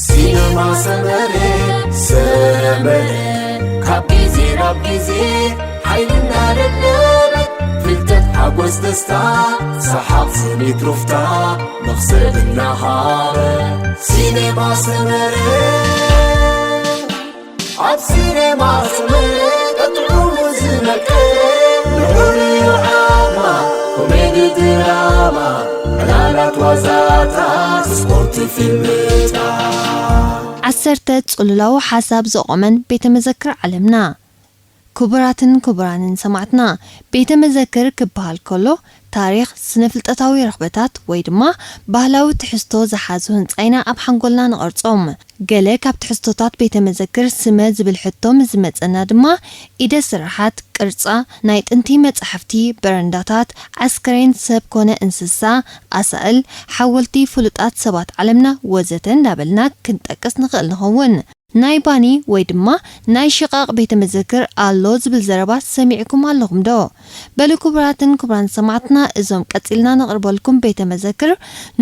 ሲነማ ሰመረ፣ ሰመረ፣ ካብ ግዜ ናብ ግዜ ሓይልና ደደበ፣ ፍልጠት ሓጎስ ደስታ፣ ሰሓቕ ስኒት ሩፍታ፣ መኽሰብ እናሃበ። ሲነማ ሰመረ፣ ኣብ ሲነማ ሰመረ፣ ጥዑሙ ዝመቀረ፣ ንዑር ዓማ፣ ኮሜዲ ድራማ፣ ዕላላት ዋዛታት፣ ስፖርት ፊልምታት። ዓሰርተ ጽሉላዊ ሓሳብ ዘቖመን ቤተ መዘክር ዓለምና። ክቡራትን ክቡራንን ሰማዕትና፣ ቤተ መዘክር ክበሃል ከሎ፣ ታሪኽ፣ ስነ-ፍልጠታዊ ረኽበታት ወይ ድማ ባህላዊ ትሕዝቶ ዝሓዙ ህንጻ ኢና ኣብ ሓንጎልና ንቐርጾም። ገለ ካብ ትሕዝቶታት ቤተ መዘክር ስመ ዝብል ሕቶ ምስ ዝመጸና ድማ፣ ኢደ ስራሓት፣ ቅርጻ፣ ናይ ጥንቲ መጻሕፍቲ፣ በረንዳታት፣ ኣስከሬን ሰብ ኮነ እንስሳ፣ ኣሳእል፣ ሓወልቲ ፍሉጣት ሰባት ዓለምና ወዘተ እንዳበልና ክንጠቅስ ንኽእል ንኸውን። ናይ ባኒ ወይ ድማ ናይ ሽቓቕ ቤተ መዘክር ኣሎ ዝብል ዘረባ ሰሚዕኩም ኣለኹም ዶ? በሉ ክቡራትን ክቡራን ሰማዕትና፣ እዞም ቀጺልና ነቕርበልኩም ቤተ መዘክር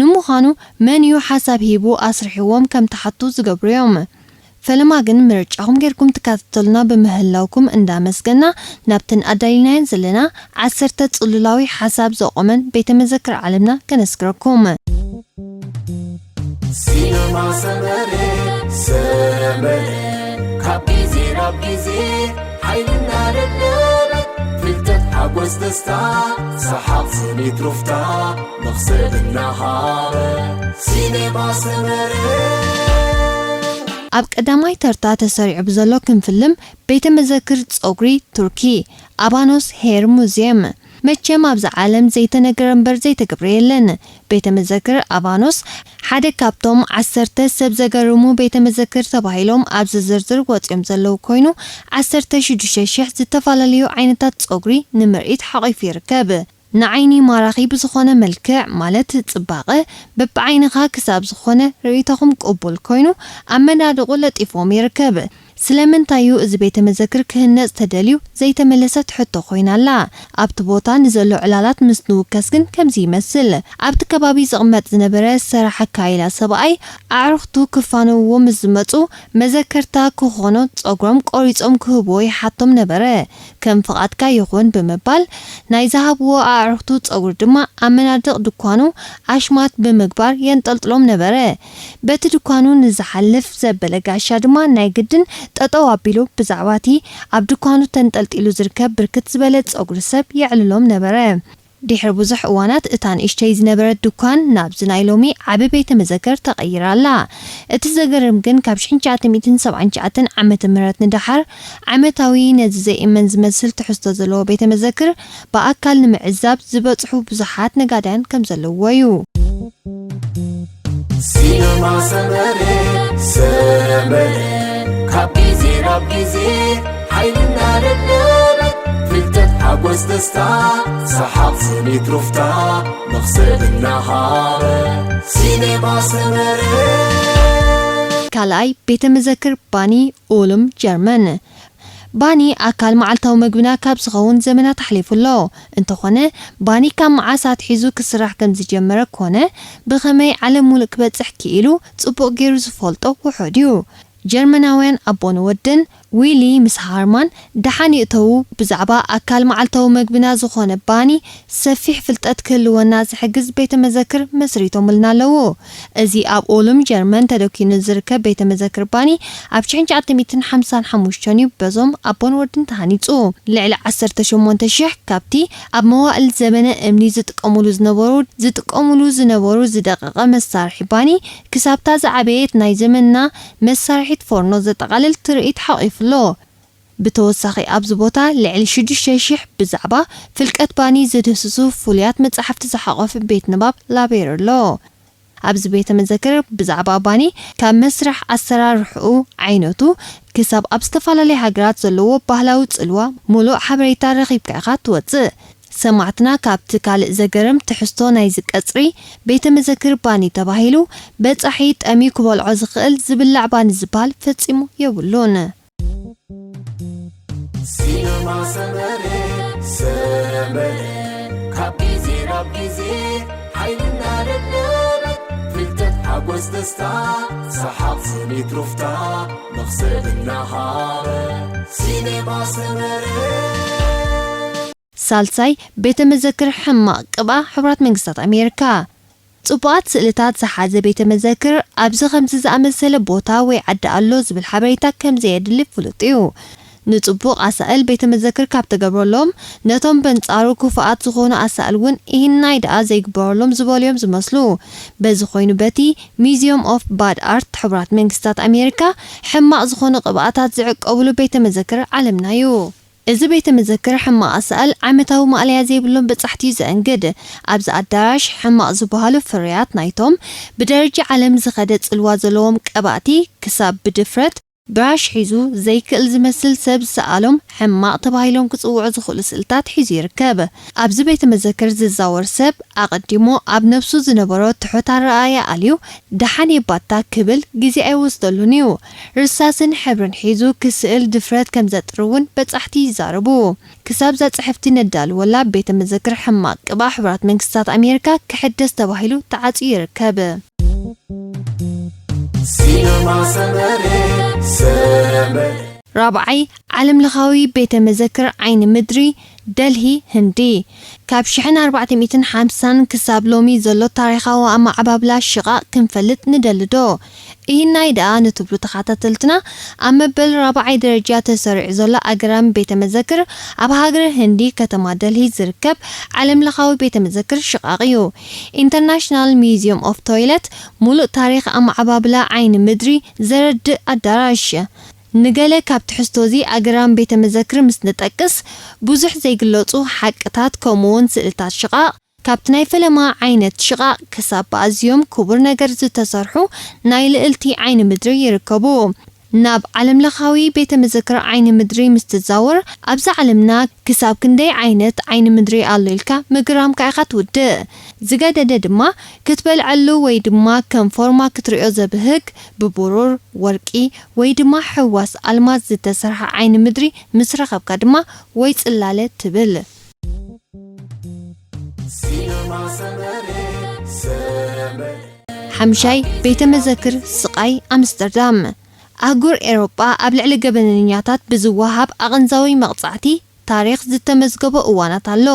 ንምዃኑ መን እዩ ሓሳብ ሂቡ ኣስሪሕዎም ከም ትሓቱ ዝገብሩ እዮም። ፈለማ ግን ምርጫኹም ጌርኩም ትከታተሉና ብምህላውኩም እንዳመስገና፣ ናብተን ኣዳሊናየን ዘለና ዓሰርተ ጽሉላዊ ሓሳብ ዘቖመን ቤተ መዘክር ዓለምና ከነስግረኩም። ሲነማ ሰመረ፣ ሰመረ፣ ካብ ግዜ ናብ ግዜ ሓይልና ደደበ፣ ፍልጠት ሓጎስ ደስታ፣ ሰሓቕ ስኒት ሩፍታ፣ መኽሰብ እናሃበ። ሲነማ ሰመረ። ኣብ ቀዳማይ ተርታ ተሰሪዑ ብዘሎ ክንፍልም ቤተ መዘክር ጸጉሪ ቱርኪ፣ ኣባኖስ ሄር ሙዚየም። መቸም ኣብዚ ዓለም ዘይተነገረ እምበር ዘይተገብረ የለን። ቤተ መዘክር ኣባኖስ ሓደ ካብቶም ዓሰርተ ሰብ ዘገርሙ ቤተ መዘክር ተባሂሎም ኣብዚ ዝርዝር ወጺኦም ዘለዉ ኮይኑ፣ ዓሰርተ ሽዱሽተ ሽሕ ዝተፈላለዩ ዓይነታት ጸጉሪ ንምርኢት ሓቒፉ ይርከብ። ንዓይኒ ማራኺ ብዝኾነ መልክዕ፣ ማለት ጽባቐ፣ በብዓይንኻ ክሳብ ዝኾነ ርእይቶኹም ቅቡል ኮይኑ፣ ኣብ መናድቑ ለጢፎም ይርከብ። ስለምንታይ እዩ እዚ ቤተ መዘክር ክህነጽ ተደልዩ ዘይተመለሰት ሕቶ ኮይና ኣላ። ኣብቲ ቦታ ንዘሎ ዕላላት ምስ ንውከስ ግን ከምዚ ይመስል። ኣብቲ ከባቢ ዝቕመጥ ዝነበረ ሰራሕ ካይላ ሰብኣይ ኣዕሩኽቱ ክፋነውዎ ምስ ዝመጹ መዘከርታ ክኾኖ ጸጉሮም ቆሪጾም ክህብዎ ይሓቶም ነበረ። ከም ፍቓድካ ይኹን ብምባል ናይ ዝሃብዎ ኣዕሩኽቱ ጸጉሪ ድማ ኣብ መናድቕ ድኳኑ ኣሽማት ብምግባር የንጠልጥሎም ነበረ። በቲ ድኳኑ ንዝሓልፍ ዘበለ ጋሻ ድማ ናይ ግድን ጠጠው ኣቢሉ ብዛዕባ እቲ ኣብ ድኳኑ ተንጠልጢሉ ዝርከብ ብርክት ዝበለ ጸጉሪ ሰብ የዕልሎም ነበረ። ድሕሪ ብዙሕ እዋናት እታ ንእሽተይ ዝነበረት ድኳን ናብዚ ናይ ሎሚ ዓቢ ቤተ መዘክር ተቐይራ ኣላ። እቲ ዘገርም ግን ካብ ሽሕን ትሽዓተ ሚእትን ሰብዓን ትሽዓተን ዓመተ ምህረት ንደሓር ዓመታዊ ነዚ ዘይእመን ዝመስል ትሕዝቶ ዘለዎ ቤተ መዘክር ብኣካል ንምዕዛብ ዝበጽሑ ብዙሓት ነጋድያን ከም ዘለውዎ እዩ። ሲነማ ሰመረ፣ ሰመረ፣ ካብ ግዜ ናብ ግዜ ሓይልና ደደበ፣ ፍልጠት ሓጎስ ደስታ፣ ሰሓቕ ስኒት ሩፍታ፣ መኽሰብ እናሃበ። ሲነማ ሰመረ። ካልኣይ ቤተ መዘክር ባኒ ኡሉም ጀርመን። ባኒ ኣካል መዓልታዊ መግብና ካብ ዝኸውን ዘመናት ኣሕሊፉ ኣሎ። እንተኾነ፣ ባኒ ካብ መዓስ ኣትሒዙ ክስራሕ ከም ዝጀመረ ኮነ ብኸመይ ዓለም ሙሉእ ክበጽሕ ክኢሉ ጽቡቕ ገይሩ ዝፈልጦ ውሑድ እዩ። ጀርመናውያን ኣቦን ወድን ዊሊ ምስ ሃርማን ደሓን ይእተዉ ብዛዕባ ኣካል መዓልታዊ መግብና ዝኾነ ባኒ ሰፊሕ ፍልጠት ክህልወና ዝሕግዝ ቤተ መዘክር መስሪቶምልና ኣለዉ። እዚ ኣብ ኡሉም ጀርመን ተደኪኑ ዝርከብ ቤተ መዘክር ባኒ ኣብ ሽሕን ትሽዓተ ሚእትን ሓምሳን ሓሙሽተን እዩ በዞም ኣቦን ወድን ተሃኒጹ። ልዕሊ ዓሰርተ ሸሞንተ ሽሕ ካብቲ ኣብ መዋእል ዘበነ እምኒ ዝጥቀሙሉ ዝነበሩ ዝጥቀሙሉ ዝነበሩ ዝደቀቐ መሳርሒ ባኒ ክሳብታ ዝዓበየት ናይ ዘመንና መሳርሒት ፎርኖ ዘጠቓልል ትርኢት ሓቒፉ ኣሎ። ብተወሳኺ ኣብዚ ቦታ ልዕሊ ሽዱሽተ ሽሕ ብዛዕባ ፍልቀት ባኒ ዝድህስሱ ፍሉያት መጻሕፍቲ ዝሓቖፈ ቤት ንባብ ላቤር ኣሎ። ኣብዚ ቤተ መዘክር ብዛዕባ ባኒ ካብ መስርሕ ኣሰራርሕኡ፣ ዓይነቱ፣ ክሳብ ኣብ ዝተፈላለያ ሃገራት ዘለዎ ባህላዊ ጽልዋ ምሉእ ሓበሬታ ረኺብካ ኢኻ ትወጽእ። ሰማዕትና ካብቲ ካልእ ዘገርም ትሕዝቶ ናይዚ ቀጽሪ ቤተ መዘክር ባኒ ተባሂሉ በጻሒ ጠምዩ ክበልዖ ዝኽእል ዝብላዕ ባኒ ዝበሃል ፈጺሙ የብሉን። ሲነማ ሰመረ፣ ሰመረ፣ ካብ ግዜ ናብ ግዜ ሓይልና ደደበ፣ ፍልጠት ኣብ ጎስ ደስታ፣ ሰሓቕ፣ ስኒት፣ ሩፍታ፣ መኽሰብ እናሃበ፣ ሲኔማ ሰመረ። ሳልሳይ፣ ቤተ መዘክር ሕማቕ ቅብኣ ሕቡራት መንግስታት ኣሜሪካ። ጽቡቓት ስእልታት ዝሓዘ ቤተ መዘክር ኣብዚ ከምዚ ዝኣመሰለ ቦታ ወይ ዓዲ ኣሎ ዝብል ሓበሬታ ከም ዘየድሊ ፍሉጥ እዩ። ንጽቡቕ ኣሳእል ቤተ መዘክር ካብ ተገብረሎም፣ ነቶም በንጻሩ ክፉኣት ዝኾኑ ኣሳእል እውን ኢሂናይ ደኣ ዘይግበረሎም ዝበሉ እዮም ዝመስሉ። በዚ ኮይኑ በቲ ሚዚየም ኦፍ ባድ ኣርት ሕቡራት መንግስታት ኣሜሪካ ሕማቕ ዝኾኑ ቅብኣታት ዝዕቀብሉ ቤተ መዘክር ዓለምና እዩ። እዚ ቤተ መዘክር ሕማቕ ኣሳእል ዓመታዊ ማእለያ ዘይብሎም በጻሕቲ እዩ ዘእንግድ። ኣብዚ ኣዳራሽ ሕማቕ ዝበሃሉ ፍርያት ናይቶም ብደረጃ ዓለም ዝኸደ ጽልዋ ዘለዎም ቀባእቲ ክሳብ ብድፍረት ብራሽ ሒዙ ዘይክእል ዝመስል ሰብ ዝሰኣሎም ሕማቕ ተባሂሎም ክጽውዑ ዝኽእሉ ስእልታት ሒዙ ይርከብ። ኣብዚ ቤተ መዘክር ዝዛወር ሰብ ኣቐዲሙ ኣብ ነብሱ ዝነበሮ ትሑት ኣረኣእያ ኣልዩ ደሓን የባታ ክብል ግዜ ኣይወስደሉን እዩ። ርሳስን ሕብርን ሒዙ ክስእል ድፍረት ከም ዘጥሪ እውን በጻሕቲ ይዛረቡ። ክሳብ እዛ ጽሕፍቲ ነዳልወላ ቤተ መዘክር ሕማቕ ቅብኣ ሕቡራት መንግስታት ኣሜሪካ ክሕደስ ተባሂሉ ተዓጽዩ ይርከብ። ሲነማ ሰመረ ሰመረ ራብዓይ፣ ዓለምለኻዊ ቤተ መዘክር ዓይኒ ምድሪ ደልሂ ህንዲ። ካብ ሽሕን ኣርባዕተ ሚእትን ሓምሳን ክሳብ ሎሚ ዘሎ ታሪኻዊ ኣመዓባብላ ሽቓቕ ክንፈልጥ ንደሊ ዶ? ኢሂናይ ደኣ ንትብሉ ተኸታተልትና፣ ኣብ መበል ራብዓይ ደረጃ ተሰሪዑ ዘሎ ኣገራሚ ቤተ መዘክር ኣብ ሃገረ ህንዲ ከተማ ደልሂ ዝርከብ ዓለምለኻዊ ቤተ መዘክር ሽቓቕ እዩ። ኢንተርናሽናል ሚዚየም ኦፍ ቶይለት፣ ሙሉእ ታሪኽ ኣመዓባብላ ዓይኒ ምድሪ ዘረድእ ኣዳራሽ። ንገለ ካብ ትሕዝቶ እዚ ኣገራሚ ቤተ መዘክር ምስ ንጠቅስ፣ ብዙሕ ዘይግለጹ ሓቅታት ከምኡውን ስእልታት ሽቓቕ፣ ካብቲ ናይ ፈለማ ዓይነት ሽቓቕ ክሳብ ብኣዝዮም ክቡር ነገር ዝተሰርሑ ናይ ልእልቲ ዓይኒ ምድሪ ይርከቡ። ናብ ዓለምለኻዊ ቤተ መዘክር ዓይኒ ምድሪ ምስ ትዛወር፣ ኣብዛ ዓለምና ክሳብ ክንደይ ዓይነት ዓይኒ ምድሪ ኣሎ ኢልካ ምግራምካ ኢኻ ትውድእ። ዝገደደ ድማ ክትበልዐሉ ወይ ድማ ከም ፎርማ ክትሪኦ ዘብህግ ብብሩር፣ ወርቂ ወይ ድማ ሕዋስ ኣልማዝ ዝተሰርሐ ዓይኒ ምድሪ ምስ ረኸብካ ድማ ወይ ጽላለ ትብል። ሲነማ ሰመረ ሰመረ ሓምሻይ፣ ቤተ መዘክር ስቓይ ኣምስተርዳም። ኣህጉር ኤውሮጳ ኣብ ልዕሊ ገበነኛታት ብዝወሃብ ኣቐንዛዊ መቕጻዕቲ ታሪኽ ዝተመዝገቦ እዋናት ኣሎ።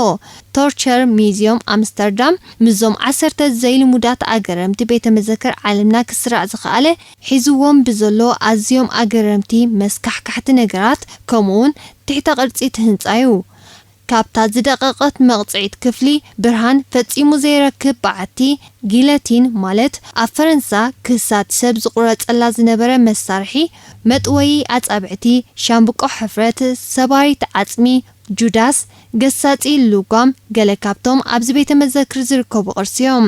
ቶርቸር ሚዝዮም ኣምስተርዳም ምስዞም ዓሰርተ ዘይልሙዳት ኣገረምቲ ቤተ መዘክር ዓለምና ክስራዕ ዝኸኣለ፣ ሒዝዎም ብዘሎ ኣዝዮም ኣገረምቲ መስካሕካሕቲ ነገራት ከምኡውን ትሕተ ቅርጺ እቲ ህንጻ እዩ። ካብታ ዝደቐቐት መቕጽዒት ክፍሊ ብርሃን ፈጺሙ ዘይረክብ በዓቲ ጊለቲን ማለት ኣብ ፈረንሳ ክሳድ ሰብ ዝቑረጸላ ዝነበረ መሳርሒ፣ መጥወዪ ኣጻብዕቲ፣ ሻምብቆ ሕፍረት፣ ሰባሪት ዓጽሚ፣ ጁዳስ፣ ገሳጺ ልጓም ገለ ካብቶም ኣብዚ ቤተ መዘክር ዝርከቡ ቅርሲ እዮም።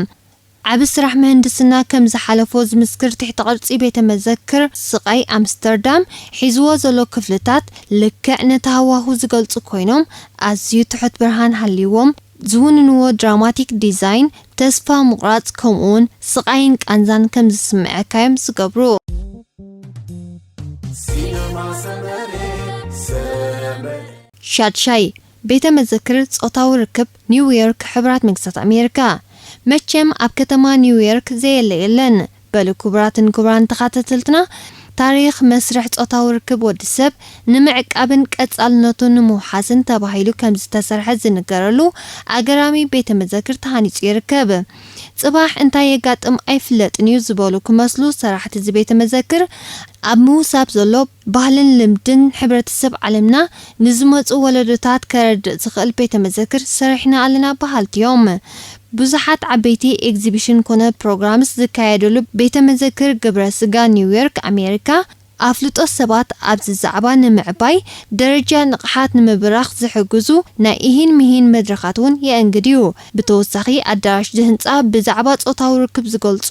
ዓቢ ስራሕ ምህንድስና ከም ዝሓለፎ ዝምስክር ትሕተ ቅርጺ ቤተ መዘክር ስቓይ ኣምስተርዳም ሒዝዎ ዘሎ ክፍልታት ልክዕ ነቲ ሃዋሁ ዝገልጹ ኮይኖም ኣዝዩ ትሑት ብርሃን ሃልይዎም ዝውንንዎ ድራማቲክ ዲዛይን ተስፋ ምቑራጽ ከምኡውን ስቓይን ቃንዛን ከም ዝስምዐካ እዮም ዝገብሩ። ሲነማ ሰመረ ሰመረ ሻድሻይ ቤተ መዘክር ጾታዊ ርክብ ኒውዮርክ ሕቡራት መንግስታት ኣሜሪካ። መቸም ኣብ ከተማ ኒውዮርክ ዘየለ የለን። በሉ ክቡራትን ክቡራን ተኻተተልትና፣ ታሪኽ መስርሕ ጾታዊ ርክብ ወዲ ሰብ ንምዕቃብን ቀጻልነቱ ንምውሓስን ተባሂሉ ከም ዝተሰርሐ ዝንገረሉ ኣገራሚ ቤተ መዘክር ተሃኒጹ ይርከብ። ጽባሕ እንታይ የጋጥም ኣይፍለጥን እዩ ዝበሉ ክመስሉ ሰራሕቲ እዚ ቤተ መዘክር ኣብ ምውሳብ ዘሎ ባህልን ልምድን ሕብረተሰብ ዓለምና ንዝመጹ ወለዶታት ከረድእ ዝኽእል ቤተ መዘክር ሰሪሕና ኣለና በሃልቲ እዮም። ብዙሓት ዓበይቲ ኤግዚቢሽን ኮነ ፕሮግራምስ ዝካየደሉ ቤተ መዘክር ግብረ ስጋ ኒውዮርክ ኣሜሪካ ኣፍልጦ ሰባት ኣብዚ ዛዕባ ንምዕባይ ደረጃ ንቕሓት ንምብራኽ ዝሕግዙ ናይ ኢሂን ምሂን መድረኻት እውን የእንግድ እዩ። ብተወሳኺ ኣዳራሽ ዝህንጻ ብዛዕባ ጾታዊ ርክብ ዝገልጹ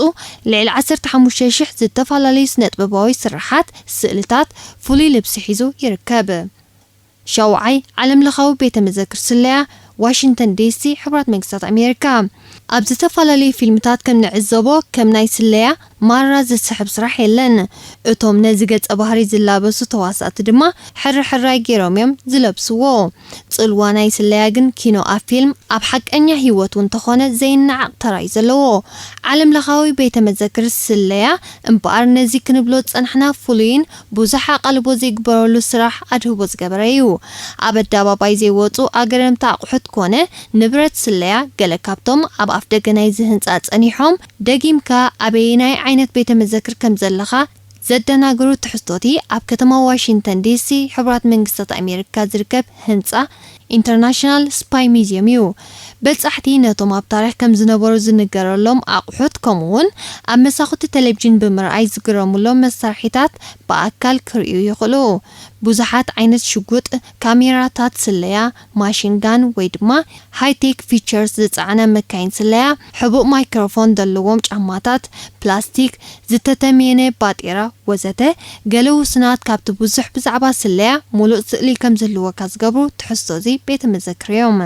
ልዕሊ ዓሰርተ ሓሙሽተ ሽሕ ዝተፈላለዩ ስነጥበባዊ ስርሓት፣ ስእልታት፣ ፍሉይ ልብሲ ሒዙ ይርከብ። ሻውዓይ ዓለምለኻዊ ቤተ መዘክር ስለያ ዋሽንግተን ዲሲ ሕቡራት መንግስታት ኣሜሪካ። ኣብ ዝተፈላለዩ ፊልምታት ከም ንዕዘቦ፣ ከም ናይ ስለያ ማራ ዝስሕብ ስራሕ የለን። እቶም ነዚ ገጸ ባህሪ ዝላበሱ ተዋሳእቲ ድማ ሕርሕራይ ገይሮም እዮም ዝለብስዎ። ጽልዋ ናይ ስለያ ግን ኪኖ ኣብ ፊልም፣ ኣብ ሓቀኛ ህይወት እውን ተኾነ ዘይነዓቕ ተራ እዩ ዘለዎ። ዓለም ለኻዊ ቤተ መዘክር ስለያ እምበኣር ነዚ ክንብሎ ዝጸናሕና ፍሉይን ብዙሕ ኣቓልቦ ዘይግበረሉ ስራሕ ኣድህቦ ዝገበረ እዩ። ኣብ ኣደባባይ ዘይወጹ ኣገረምቲ ኣቑሑት ኮነ ንብረት ስለያ፣ ገለ ካብቶም ኣብ ኣፍደገ ናይዚ ህንጻ ጸኒሖም፣ ደጊምካ ኣበየናይ ዓይነት ቤተ መዘክር ከም ዘለኻ ዘደናግሩ ትሕዝቶቲ ኣብ ከተማ ዋሽንግተን ዲሲ፣ ሕቡራት መንግስታት ኣሜሪካ ዝርከብ ህንጻ ኢንተርናሽናል ስፓይ ሚዝየም እዩ። በጻሕቲ ነቶም ኣብ ታሪኽ ከም ዝነበሩ ዝንገረሎም ኣቑሑት፣ ከምኡውን ኣብ መሳኹቲ ቴሌቪዥን ብምርኣይ ዝግረሙሎም መሳርሒታት ብኣካል ክርእዩ ይኽእሉ። ብዙሓት ዓይነት ሽጉጥ፣ ካሜራታት ስለያ፣ ማሽን ጋን ወይ ድማ ሃይቴክ ፊቸርስ ዝጸዓና መካይን ስለያ፣ ሕቡእ ማይክሮፎን ዘለዎም ጫማታት፣ ፕላስቲክ፣ ዝተተምየነ ባጤራ ወዘተ፣ ገለ ውሱናት ካብቲ ብዙሕ ብዛዕባ ስለያ ምሉእ ስእሊ ከም ዝህልወካ ዝገብሩ ትሕዝቶ እዚ ቤተ መዘክር እዮም።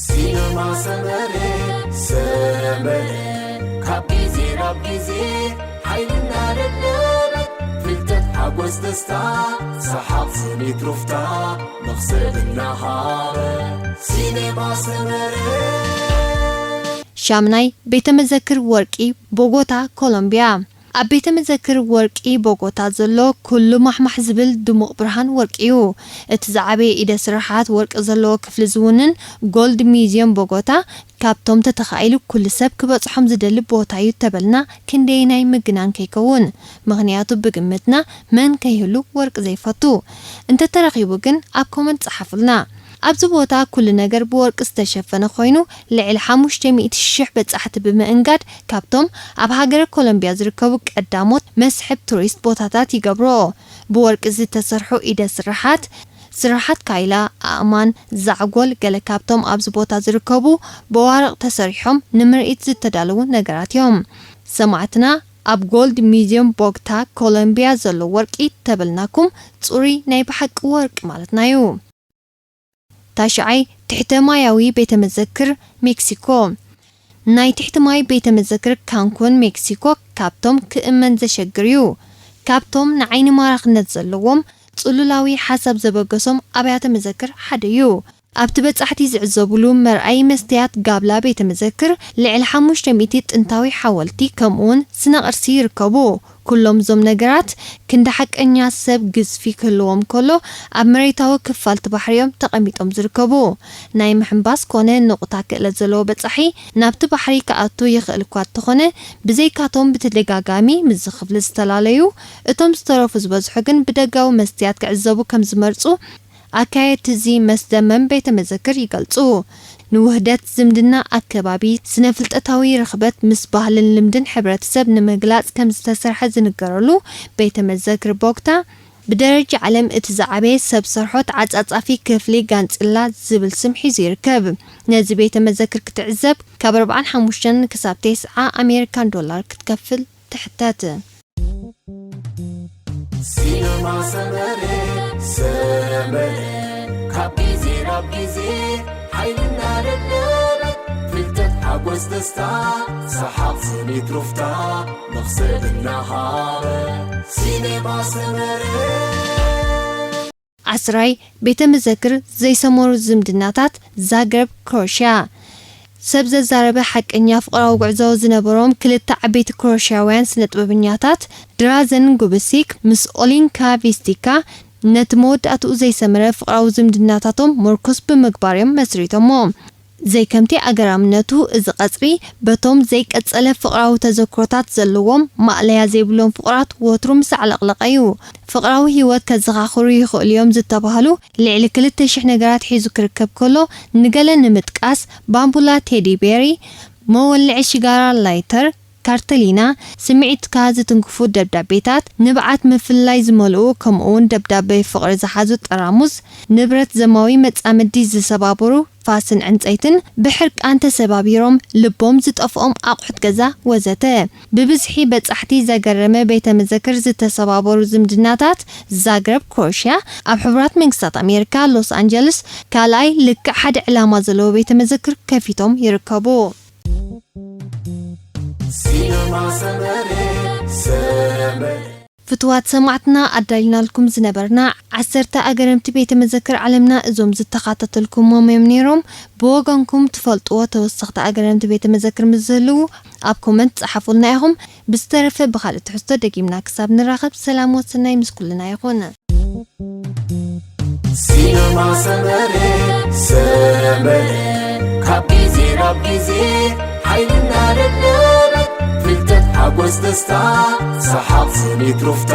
ሲነማ ሰመረ ሰመረ ካብ ግዜ ናብ ግዜ ሓይልና ደደበ ፍልጠት ሓጎስ ደስታ ሰሓቕ ስኒት ሩፍታ መኽሰብ እናሃበ ሲነማ ሰመረ ሻምናይ ቤተ መዘክር ወርቂ ቦጎታ ኮሎምቢያ። ኣብ ቤተ መዘክር ወርቂ ቦጎታ ዘሎ ኩሉ ማሕማሕ ዝብል ድሙቕ ብርሃን ወርቂ እዩ። እቲ ዝዓበየ ኢደ ስርሓት ወርቂ ዘለዎ ክፍሊ ዝውንን ጎልድ ሚዝየም ቦጎታ ካብቶም ተተኻኢሉ ኩሉ ሰብ ክበጽሖም ዝደሊ ቦታ እዩ ተበልና ክንደየናይ ምግናን ከይከውን። ምኽንያቱ ብግምትና መን ከይህሉ ወርቂ ዘይፈቱ። እንተተረኺቡ ግን ኣብ ኮመንት ጸሓፉልና። ኣብዚ ቦታ ኩሉ ነገር ብወርቂ ዝተሸፈነ ኮይኑ ልዕሊ ሓሙሽተ ሚእቲ ሽሕ በጻሕቲ ብምእንጋድ ካብቶም ኣብ ሃገረ ኮሎምቢያ ዝርከቡ ቀዳሞት መስሕብ ቱሪስት ቦታታት ይገብሮ። ብወርቂ ዝተሰርሑ ኢደ ስርሓት፣ ስርሓት ካይላ፣ ኣእማን፣ ዛዕጎል ገለ ካብቶም ኣብዚ ቦታ ዝርከቡ ብዋርቕ ተሰሪሖም ንምርኢት ዝተዳለዉ ነገራት እዮም። ሰማዕትና ኣብ ጎልድ ሚዝየም ቦግታ ኮሎምቢያ ዘሎ ወርቂ ተበልናኩም ጽሩይ ናይ ብሓቂ ወርቂ ማለትና እዩ። ታሽዓይ ትሕተ ማያዊ ቤተ መዘክር ሜክሲኮ። ናይ ትሕቲ ማይ ቤተ መዘክር ካንኩን ሜክሲኮ ካብቶም ክእመን ዘሸግር እዩ። ካብቶም ንዓይኒ ማራኽነት ዘለዎም ጽሉላዊ ሓሳብ ዘበገሶም ኣብያተ መዘክር ሓደ እዩ። ኣብቲ በጻሕቲ ዝዕዘቡሉ መርኣዪ መስትያት ጋብላ ቤተ መዘክር ልዕሊ ሓሙሽተ ሚእቲ ጥንታዊ ሓወልቲ ከምኡውን ስነ ቅርሲ ይርከቡ። ኩሎም እዞም ነገራት ክንዲ ሓቀኛ ሰብ ግዝፊ ክህልዎም ከሎ ኣብ መሬታዊ ክፋል እቲ ባሕሪ እዮም ተቐሚጦም ዝርከቡ። ናይ ምሕንባስ ኮነ ንቑታ ክእለት ዘለዎ በጻሒ ናብቲ ባሕሪ ክኣቱ ይኽእል እኳ እንተኾነ ብዘይካቶም ብተደጋጋሚ ምስዚ ክፍሊ ዝተፈላለዩ እቶም ዝተረፉ ዝበዝሑ ግን ብደጋዊ መስትያት ክዕዘቡ ከም ዝመርጹ ኣካየድቲ እዚ መስደመም ቤተ መዘክር ይገልጹ። ንውህደት ዝምድና ኣከባቢ፣ ስነ ፍልጠታዊ ርኽበት ምስ ባህልን ልምድን ሕብረተሰብ ንምግላጽ ከም ዝተሰርሐ ዝንገረሉ ቤተ መዘክር ቦግታ፣ ብደረጃ ዓለም እቲ ዝዓበየ ሰብ ሰርሖ ተዓጻጻፊ ክፍሊ ጋንጽላ ዝብል ስም ሒዙ ይርከብ። ነዚ ቤተ መዘክር ክትዕዘብ ካብ ኣርብዓን ሓሙሽተን ክሳብ ተስዓ ኣሜሪካን ዶላር ክትከፍል ትሕተት። ሲነማ ሰመረ ሰመረ ካብ ግዜ ናብ ግዜ ሓይልና ደደበ ፍልጠት ሓጎስ ደስታ ሰሓቕ ስኒት ሩፍታ መኽሰብ እናሃበ ሲነማ ሰመረ ዓስራይ ቤተ መዘክር ዘይሰመሩ ዝምድናታት ዛግረብ ክሮሽያ። ሰብ ዘዛረበ ሓቀኛ ፍቕራዊ ጉዕዞ ዝነበሮም ክልተ ዓበይቲ ክሮሽያውያን ስነ ጥበበኛታት ድራዘን ጉብሲክ ምስ ኦሊንካ ቪስቲካ ነቲ መወዳእትኡ ዘይሰመረ ፍቕራዊ ዝምድናታቶም ምርኩስ ብምግባር እዮም መስሪቶሞ። ዘይከምቲ ኣገራምነቱ እዚ ቀጽሪ በቶም ዘይቀጸለ ፍቕራዊ ተዘክሮታት ዘለዎም ማእለያ ዘይብሎም ፍቑራት ወትሩ ምስ ኣዕለቕለቐ እዩ። ፍቕራዊ ህይወት ከዘኻኽሩ ይኽእሉ እዮም ዝተባህሉ ልዕሊ ክልተ ሽሕ ነገራት ሒዙ ክርከብ ከሎ ንገለ ንምጥቃስ ባምቡላ ቴዲ ቤሪ፣ መወልዒ ሽጋራ ላይተር፣ ካርተሊና፣ ስምዒትካ ዝትንክፉ ደብዳቤታት፣ ንብዓት ምፍልላይ ዝመልኡ፣ ከምኡውን ደብዳቤ ፍቕሪ ዝሓዙ ጠራሙዝ፣ ንብረት ዘማዊ መጻምዲ ዝሰባበሩ ፋስን ዕንጸይትን፣ ብሕርቃን ተሰባቢሮም ልቦም ዝጠፍኦም ኣቑሑት ገዛ ወዘተ። ብብዝሒ በጻሕቲ ዘገረመ ቤተ መዘክር ዝተሰባበሩ ዝምድናታት፣ ዛግረብ፣ ክሮሽያ፣ ኣብ ሕቡራት መንግስታት ኣሜሪካ፣ ሎስ ኣንጀለስ፣ ካልኣይ ልክዕ ሓደ ዕላማ ዘለዎ ቤተ መዘክር ከፊቶም ይርከቡ። ሲነማ ሰመረ፣ ሰመረ። ፍትዋት ሰማዕትና፣ ኣዳሊናልኩም ዝነበርና ዓሰርተ ኣገረምቲ ቤተ መዘክር ዓለምና እዞም ዝተኻታተልኩሞም እዮም ነይሮም። ብወገንኩም ትፈልጥዎ ተወሰኽቲ ኣገረምቲ ቤተ መዘክር ምስ ዝህልዉ ኣብ ኮመንት ጸሓፉልና ኢኹም። ብዝተረፈ ብኻልእ ትሕዝቶ ደጊምና ክሳብ ንራኸብ ሰላም ወሰናይ ምስ ኩልና ይኹን። ሲነማ ሰመረ፣ ሰመረ። ካብ ግዜ ናብ ግዜ ሓይልና ደለበ፣ ፍልጠት ሓጎስ ደስታ፣ ሰሓቕ ስኒት ሩፍታ፣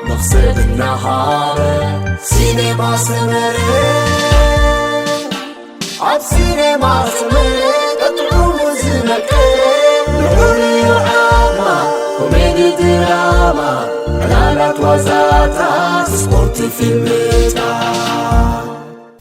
መኽሰብ እናሃበ። ሲነማ ሰመረ፣ ኣብ ሲነማ ሰመረ፣ ጥዑሙ ዝመቀረ፣ ንዑር ዓማ፣ ኮሜዲ ድራማ፣ ዕላላት ዋዛታት፣ ስፖርት ፊልምታት።